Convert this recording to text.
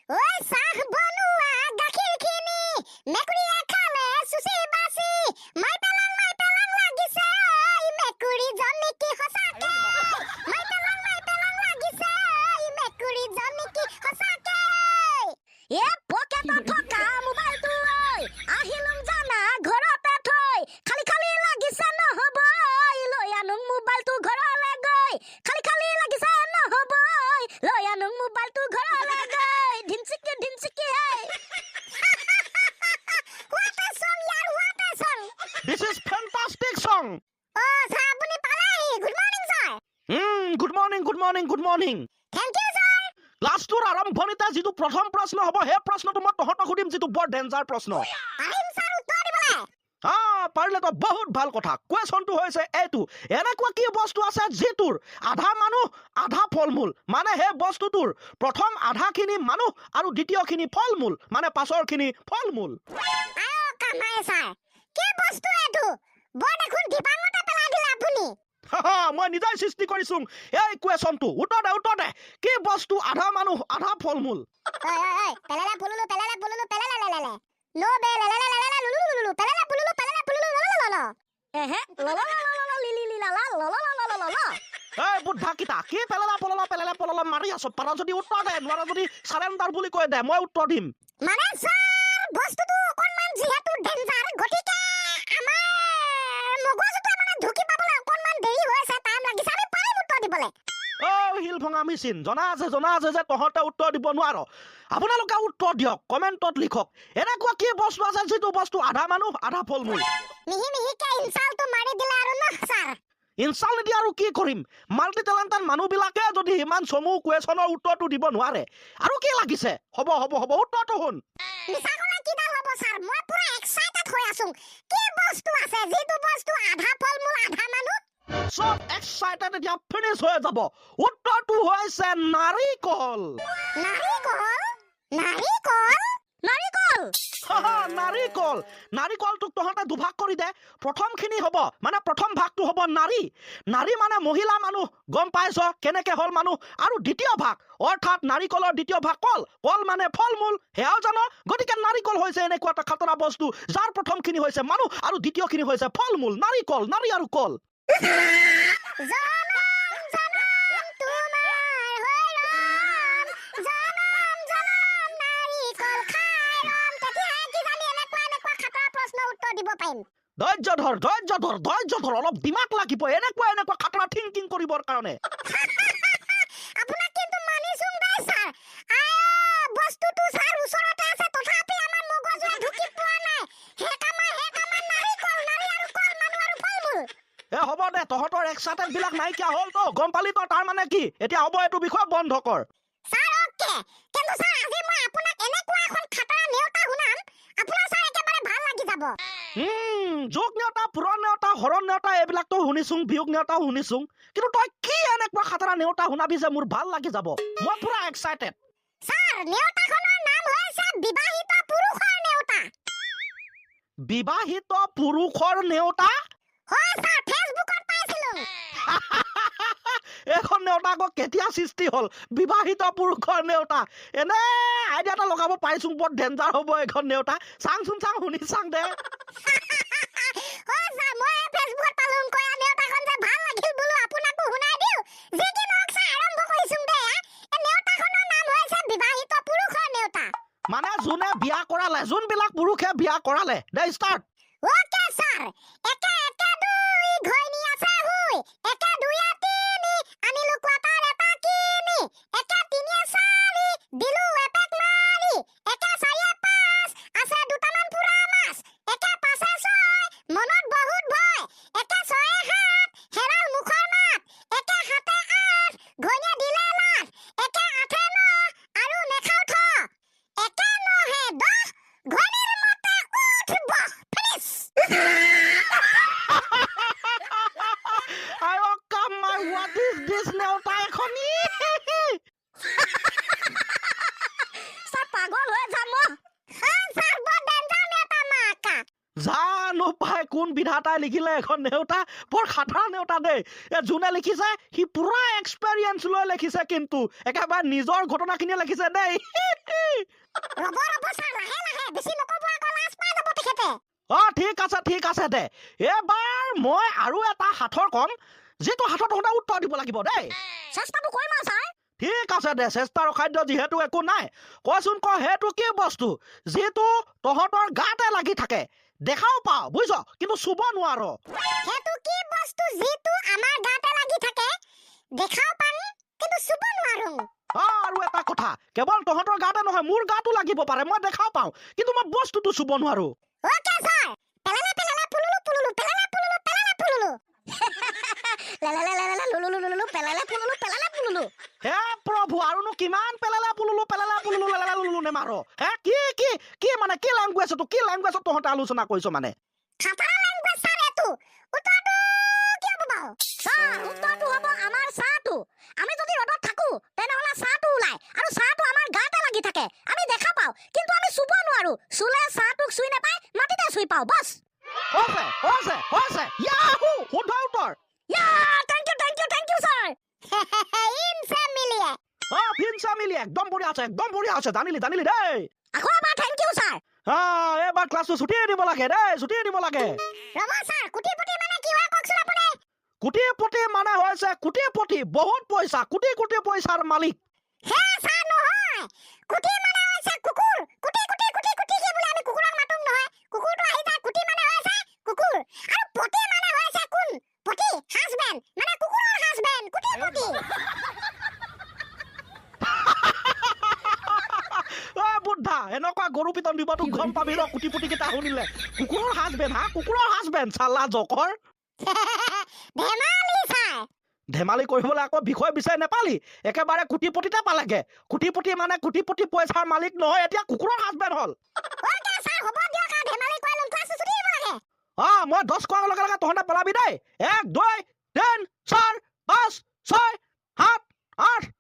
ঐ, চাহ বনোৱা গাখীৰখিনি মেকুৰীয়ে খালে চুচি বাচি। মাই পেলাং মাই পেলাং লাগিছে, ঐ মেকুৰীজনী কি সঁচাকে? মাই পেলাং মাই পেলাং লাগিছে, ঐ মেকুৰীজনী কি সঁচাকে? এ পকেটত থকা মোবাইলটো ঐ আহিলোং জানা ঘৰতে থৈ। খালি খালি লাগিছে, নহ'ব ঐ, লৈ আনো মোবাইলটো ঘৰলৈ গৈ। খালি খালি লাগিছে, নহ'ব ঐ, লৈ আনো মোবাইলটো ঘৰলৈ গৈ। ঢিমচিকি ঢিমচিকি হে। What a song, yaar, what a song! This is fantastic song. O sir, আপুনি পালেহি। Good morning, sir. Good morning, good morning, good morning. Thank you, sir. ক্লাছটোৰ আৰম্ভণিতে যিটো প্ৰথম প্ৰশ্ন হ'ব, সেই প্ৰশ্নটো মই তহঁতক সুধিম, যিটো বৰ ডেঞ্জাৰ প্ৰশ্ন। পাৰিম ছাৰ উত্তৰ দিবলৈ। হা, পাৰিলে তো বহুত ভাল কথা। কুৱেশ্যনটো হৈছে এইটো: এনেকুৱা কি বস্তু আছে যিটোৰ আধা মানুহ, আধা ফল মূল? মানে সেই বস্তুটোৰ প্ৰথম আধাখিনি মানুহ আৰু দ্বিতীয়খিনি ফল মূল, মানে পাছৰখিনি ফল মূল। আয়ো কামাই ছাৰ, কি বস্তু এইটো? বৰ দেখোন দিবাঙতে পেলাই দিলে আপুনি। হাহা, মই নিজেই সৃষ্টি কৰিছো এই কুৱেশ্যনটো। উত্তৰ দে, উত্তৰ দে, কি বস্তু আধা মানুহ, আধা ফল মূল? ঐ ঐ ঐ, পেলেলে পুলুলু পেলেলে পুলুলু পেলেলে লেলেলে নো বে লেলেলে লেলেলে লুলু লুলু পেলেলে পুলুলু পেলেলে পুলুলু ললল ল এহে ল ল ল ল ল লি লি লি লা লা ল ল ল ল ল ল। এই বুদ্ধাকেইটা, কি পেলেলা পললা পেলেলা পললা মাৰি আছ? পাৰ যদি উত্তৰ দে, নোৱাৰা যদি চাৰেণ্ডাৰ বুলি কৈ দে, মই উত্তৰ দিম। মানে ছাৰ, বস্তুটো অকণমান যিহেতু ডেঞ্জাৰ, গতিকে আমাৰ মগজুটোৱে মানে ঢুকি পাবলৈ অকণমান দেৰি হৈছে, টাইম লাগিছে। আমি পাৰিম উত্তৰ দিবলৈ। অ শিল ভঙা মেচিন, জনা আছে, জনা আছে যে তহঁতে উত্তৰ দিব নোৱাৰ। আপোনালোকে উত্তৰ দিয়ক, কমেণ্টত লিখক, এনেকুৱা কি বস্তু আছে যিটো বস্তু আধা মানুহ, আধা ফল মূল? মিহি মিহিকে ইনচালটো মাৰি দিলে আৰু ন ছাৰ। ইনচাল নিদি আৰু কি কৰিম? মাল্টি টেলেণ্টেড মানুহবিলাকে যদি ইমান চমু কুৱেশ্যনৰ উত্তৰটো দিব নোৱাৰে, আৰু কি লাগিছে? হ'ব হ'ব হ'ব, উত্তৰটো শুন। মিছা ক'লে কিডাল হ'ব ছাৰ? মই পুৰা এক্সাইটেড হৈ আছো। কি বস্তু আছে যিটো বস্তু আধা ফল মূল, আধা মানুহ? চব এক্সাইটেড এতিয়া ফিনিছ হৈ যাব। উত্তৰটো হৈছে নাৰিকল। নাৰিকল? নাৰিকল? নাৰিকল? হাহা, নাৰিকল। নাৰিকলটোক তহঁতে দুভাগ কৰি দে। প্ৰথমখিনি হ'ব, মানে প্ৰথম ভাগটো হ'ব নাৰী। নাৰী মানে মহিলা মানুহ, গম পাইছ কেনেকে হ'ল মানুহ? আৰু দ্বিতীয় ভাগ, অৰ্থাৎ নাৰিকলৰ দ্বিতীয় ভাগ কল। কল মানে ফল মূল, সেয়াও জান। গতিকে নাৰিকল হৈছে এনেকুৱা এটা খাতৰা বস্তু যাৰ প্ৰথমখিনি হৈছে মানুহ আৰু দ্বিতীয়খিনি হৈছে ফল মূল। নাৰিকল, নাৰী আৰু কল। জনম জনম তোমাৰ হৈ ৰম, জনম জনম নাৰিকল খাই ৰম। তেতিয়াহে কিজানি এনেকুৱা এনেকুৱা খাতৰা প্ৰশ্নৰ উত্তৰ দিব পাৰিম। ধৈৰ্য ধৰ, ধৈৰ্য ধৰ, ধৈৰ্য ধৰ। অলপ দিমাগ লাগিব এনেকুৱা এনেকুৱা খাতৰা থিংকিং কৰিবৰ কাৰণে। আপোনাক কিন্তু মানিছোং দেই ছাৰ। আয়, বস্তুটো ছাৰ ওচৰতে আছে, তথাপি আমাৰ মগজুৱে ঢুকি পোৱা নাই। হে কামাই, হে কামাই, নাৰিকল, নাৰী আৰু কল, মানুহ আৰু ফল মূল। এ হ'ব দে, তহঁতৰ এক্সাইটেড বিলাক নাইকিয়া হ'ল তো। গম পালি তো তাৰ মানে কি? এতিয়া হ'ব, এইটো বিষয় বন্ধ কৰ। Sir, okay. কিন্তু ছাৰ, আজি মই আপোনাক এনেকুৱা এখন খাতৰা নেওতা শুনাম, আপোনাৰ ছাৰ একেবাৰে ভাল লাগি যাব। যোগ নেওতা, পুৰণ নেওতা, হৰণ নেওতা এইবিলাকতো শুনিছো, বিয়োগ নেওতাও শুনিছো, কিন্তু তই কি এনেকুৱা খাতৰা নেওতা শুনাবি যে মোৰ ভাল লাগি যাব? মই পুৰা এক্সাইটেড। ছাৰ, নেওতাখনৰ নাম হৈছে বিবাহিত পুৰুষৰ নেওতা। বিবাহিত পুৰুষৰ নেওতা? হয় ছাৰ, ফেচবুকত পাইছিলো। এইখন নেওতা আকৌ কেতিয়া সৃষ্টি হ'ল, বিবাহিত পুৰুষৰ নেওতা? এনে আইডিয়া এটা লগাব পাৰিছো, বৰ ডেঞ্জাৰ হ'ব এইখন নেওতা। চাংচোন চাং, শুনি চাং দে। হয় ছাৰ, মই এই ফেচবুকত পালো কয়া নেওতাখন যে ভাল লাগিল, বোলো আপোনাকো শুনাই দিওঁ। যি কি নহওক ছাৰ, আৰম্ভ কৰিছো দে। এই নেওতাখনৰ নাম হৈছে বিবাহিত পুৰুষৰ নেওতা। মানে যোনে বিয়া কৰালে, যোনবিলাক পুৰুষে বিয়া কৰালে। দে, ষ্টাৰ্ট। Okay sir. একে একে দুই, ঘৈণী আছে হুই। একে দুয়ে তিনি, আনিলো কোৱাৰ্টাৰ এটা কিনি। একে তিনিয়ে চাৰি, দিলো এপেক মাৰি। একে চাৰিয়ে পাঁচ, আছে দুটামান পুৰা মাছ। একে পাঁচে ছয়, মনত বহুত ভয়। একে ছয়ে সাত, হেৰাল মুখৰ মাত। একে সাতে আঠ, ঘৈণীয়ে দিলে লাঠ। একে আঠে ন, আৰু নেখাও থ। একে নহে 10, ঘৈণীৰ মতে উঠ বহ। ফিনিছ। আই কামাই, what is this নেওতা এখন? ছাৰ, পাগল হৈ যাম মই। ছাৰ, বৰ ডেঞ্জাৰ নেওতা মাকা। জানো পাই কোন বিধাতাই লিখিলে এখন নেওতা। বৰ খাতৰা নেওতা দেই। এ যোনে লিখিছে সি পুৰা এক্সপেৰিয়েঞ্চ লৈ লিখিছে, কিন্তু একেবাৰে নিজৰ ঘটনাখিনিয়ে লিখিছে দেই। ৰ'ব ৰ'ব ছাৰ, লাহে লাহে, বেছি নক'ব আকৌ, লাজ পাই যাব তেখেতে। অ, ঠিক আছে, ঠিক আছে দে। এইবাৰ মই আৰু এটা সাঁথৰ কম, যিটো সাঁথৰ তহঁতে উত্তৰ দিব লাগিব দেই। চেষ্টাটো কৰিম আৰু ছাৰ। ঠিক আছে দে, চেষ্টাৰ অসাধ্য যিহেতু একো নাই। কচোন ক, সেইটো কি বস্তু যিটো তহঁতৰ গাতে লাগি থাকে, দেখাও পাওঁ, বুজিছ, কিন্তু চুব নোৱাৰ? সেইটো কি বস্তু যিটো আমাৰ গাতে লাগি থাকে, দেখাও পাম কিন্তু চুব নোৱাৰো? অ, আৰু এটা কথা, কেৱল তহঁতৰ গাতে নহয়, মোৰ গাতো লাগিব পাৰে। মই দেখাও পাওঁ, কিন্তু মই বস্তুটো চুব নোৱাৰো। অ'কে ছাৰ, পেলালে পেলালে পুলুলু পুলুলু, পেলালে পুলুলু, পেলালে পুলুলু, লেলে লেলে লুলু লুলু, পেলালে পুলুলু, পেলালে পুলুলু। হে প্ৰভু, আৰুনো কিমান পেলালে পুলুলু, পেলালে পুলুলু, লেলে লুলু নেমাৰ? হে, কি কি কি মানে কি লেংগুৱেজ এইটো? কি লেংগুৱেজত তহঁতে আলোচনা কৰিছ মানে? খাতাৰা লেংগুৱেজ ছাৰ এইটো। উত্তৰটো কি হ'ব বাৰু ছাৰ? উত্তৰটো হ'ব আমাৰ ছাঁটো। আমি যদি ৰ'দত থাকো, তেনেহ'লে ছাঁটো ওলায় আৰু ছাঁটো আমাৰ গাতে লাগি থাকে। আমি দেখা পাওঁ, কিন্তু আমি চুব নোৱাৰো। চুলে ছাঁটোক চুই নাপায়, মাটিতে চুই পাওঁ, বছ। হৈছে, হৈছে, হৈছে! য়াহু, শুদ্ধ উত্তৰ! Yeah, thank you, thank you, thank you sir. ইনসে মিলিয়ে। অ, ফিনচা মিলি, একদম বঢ়িয়া আছে, একদম বঢ়িয়া আছে। জানিলি, জানিলি দেই। আকৌ এবাৰ thank U sir. হা, এইবাৰ ক্লাছটো ছুটিয়ে দিব লাগে দেই, ছুটিয়ে দিব লাগে। ৰ'ব ছাৰ, কোটিপতি মানে কি হয় কওকচোন আপুনি। কোটিপতি মানে হৈছে কোটিপতি, বহুত পইচা, কোটি কোটি পইচাৰ মালিক। হে ছাৰ, নহয়, কুটি মানে হৈছে কুকুৰ। কুটি কুটি কুটি কুটি কি বুলি আমি কুকুৰক মাতোম নহয়, কুকুৰটো আহি যায়। কুটি মানে হৈছে কুকুৰ আৰু পতি মানে হৈছে কোন? পতি, হাজবেণ্ড, মানে কুকুৰৰ হাজবেণ্ড, কোটিপতি। অ বুদ্ধা, এনেকুৱা গৰু পিটন দিব তোক, গম পাবি ৰ। কোটিপতি কেইটা শুনিলে কুকুৰৰ হাজবেণ্ড, হা, কুকুৰৰ হাজবেণ্ড, চালা জকৰ। ধেমালি ছাৰ। ধেমালি কৰিবলৈ আকৌ বিষয় বিচাৰি নেপালি, একেবাৰে কোটিপতিতে পালেগে। কোটিপতি মানে কোটিপতি পইচাৰ মালিক নহয়, এতিয়া কুকুৰৰ হাজবেণ্ড হ'ল। অ'কে ছাৰ, হ'ব দিয়ক, আৰু ধেমালি কৰি ল'ম, ক্লাছটো ছুটি দিব লাগে। অ, মই 10 কোৱাৰ লগে লগে তহঁতে পেলাবি দেই। 1, 2, 3, 4, 5, 6, 7, 8।